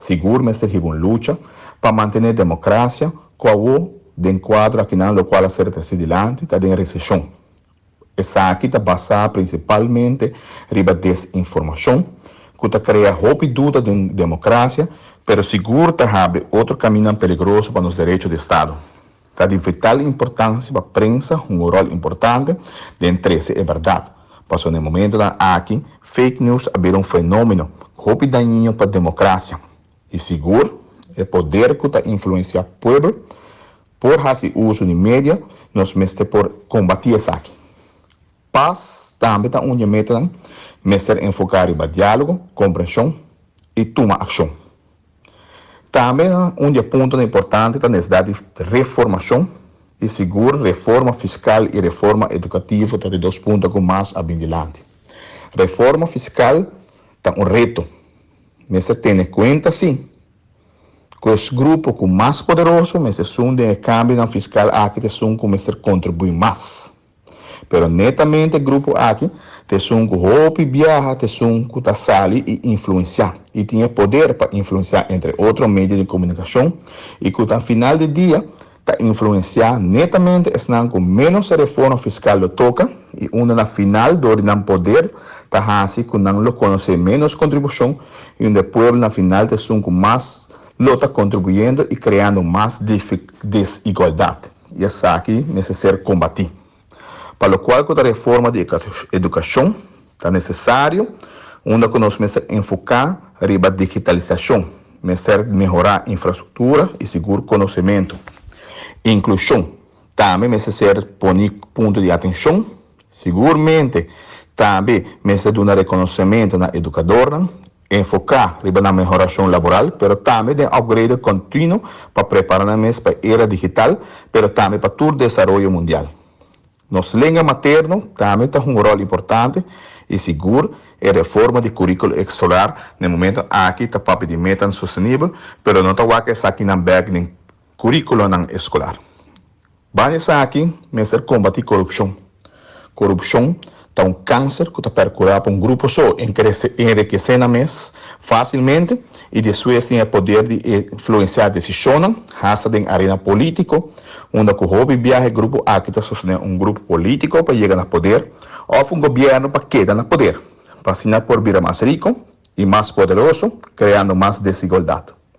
Sigur mester hiba un lucha pa mantené demokrasia ku awor den kuadro akinan lokual a ser tresé dilanti ta den reseshon. Esaki ta basá prinsipalmente riba desinformashon ku ta krea hopi duda den demokrasia pero sigur ta habri otro kaminnan peligroso pa nos derecho di estado. Ta di vital importansia pa prensa hunga un ròl importante den trese e bèrdat, pasobra na e momentonan aki fake news a bira un fenómeno hopi dañino pa demokrasia i sigur e poder ku ta influensiá pueblo por hasi uso di media, nos mester por kombatí esaki. Pas tambe ta un di e metanan, mester enfoká riba diálogo, komprenshon i tuma akshon. Tambe un di e puntonan importante ta nesesidat di reformashon i sigur reforma fiskal i reforma edukativo ta di dos punto ku mas a bin dilanti. Reforma fiskal ta un reto. Mester tene kuenta si ku es grupo ku mas poderoso mester esun den e kambionan fiskal aki ta esun ku mester kontribuí mas. Pero netamente e grupo aki ta esun ku hopi biaha ta esun ku ta sali i influensiá i tin e poder pa influensiá entre otro medio di komunikashon i ku ta final di dia ta influensiá netamente esnan ku ménos e reforma fiskal lo toka i unda na final dor di nan poder ta hasi ku nan lo konosé ménos kontribushon i unda e pueblo na final ta esun ku mas lo ta kontribuyendo i kreando mas desigualdat. I esaki mester ser kombatí. Pa lokual ku ta reforma di edukashon ta nesesario unda ku nos mester enfoká riba digitalisashon, mester mehorá infrastruktura i sigur konosementu. Inklushon tambe mester ser poni punto di atenshon. Sigurmente tambe mester duna rekonosementu na edukadornan. Enfoká riba nan mehorashon laboral, pero tambe den upgrade kontinuo pa prepara nan mes pa era digital, pero tambe pa tur desaroyo mundial. Nos lenga materno tambe ta hunga un ròl importante i sigur e reforma di kuríkulo eskolar na e momento aki ta papia di metanan sostenibel, pero no ta wak esakinan bèk den kuríkulonan eskolar. Banda esaki mester kombatí korupshon. Korupshon ta un kanser ku ta perkurá pa un grupo so enrekesé nan mes fásilmente i despues tin e poder di influensiá desishonnan hasta den arena polítiko, unda ku hopi biaha e grupo aki ta sostené un grupo polítiko pa yega na poder òf un gobièrnu pa keda na poder, pa asina por bira mas riku i mas poderoso, kreando mas desigualdat.